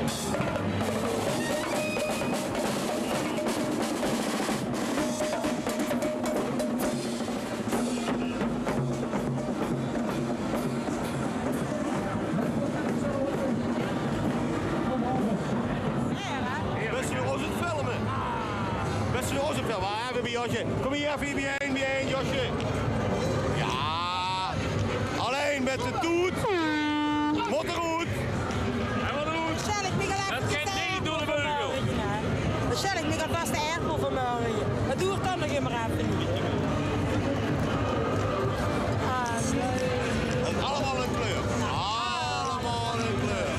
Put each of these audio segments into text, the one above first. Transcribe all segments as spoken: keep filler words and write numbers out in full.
Bès se noe ós aan 't filme? Bès se noe ós aan 't filme? Wach effe, Josje. Kóm hie effe hie bie-ein, bie-ein, Josje. Jao. Allein mit de toet. Mót d'roet. Hae mót d'roet. Bestel ich mich al effe de aerdbeul vanmorge, hè. Bestel ich mich alvas de aerdbeul vanmorge. Det doert dan nog ummer effe. Ah, leuk. En allemaol in kleur. Allemaol in kleur.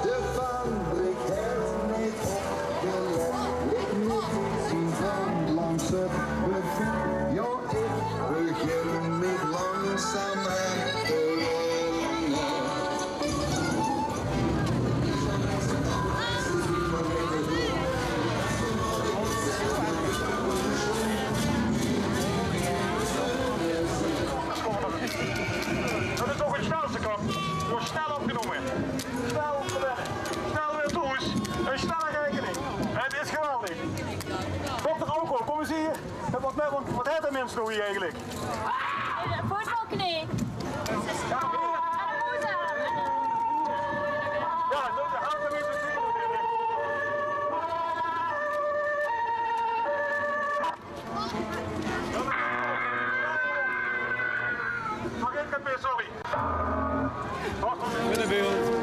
De fabriek haet neet opgelet, lik neet zien van langs 't buffet. Jao, ich begin mich langzaam aan te wenne. Det is toch 't snelse, kan. Door snel opgenómme. Snel, eh, snel weer thoes. Ein snelle raekening. 't Is geweldig. Dokter Auko, kóm ins hie. Waat, waat, waat haet dae mins noe hie eigelik? Ein voetbalknie. Jao, det is Sorry. Binnenbeeld.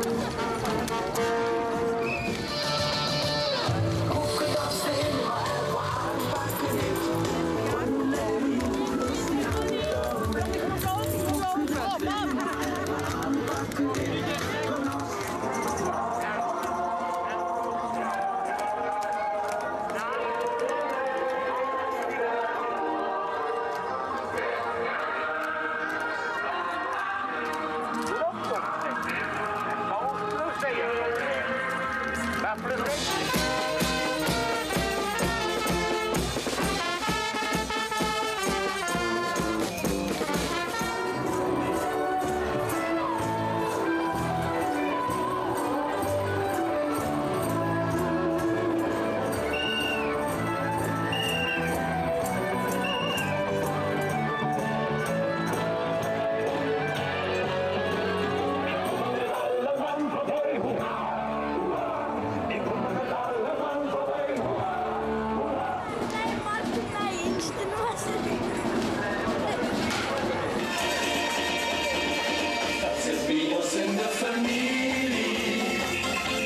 Dat zit bie ós in de femilie.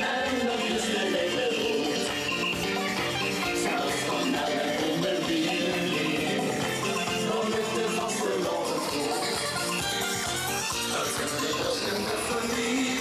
En dat is de hele roet. Zelfs van Nel en Onderbier. Dan ligt de vastelaovend goed. Dat zit bie ós in de femilie.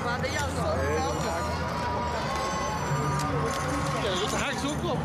Waar de jas op. Ja, dat hangt zo op.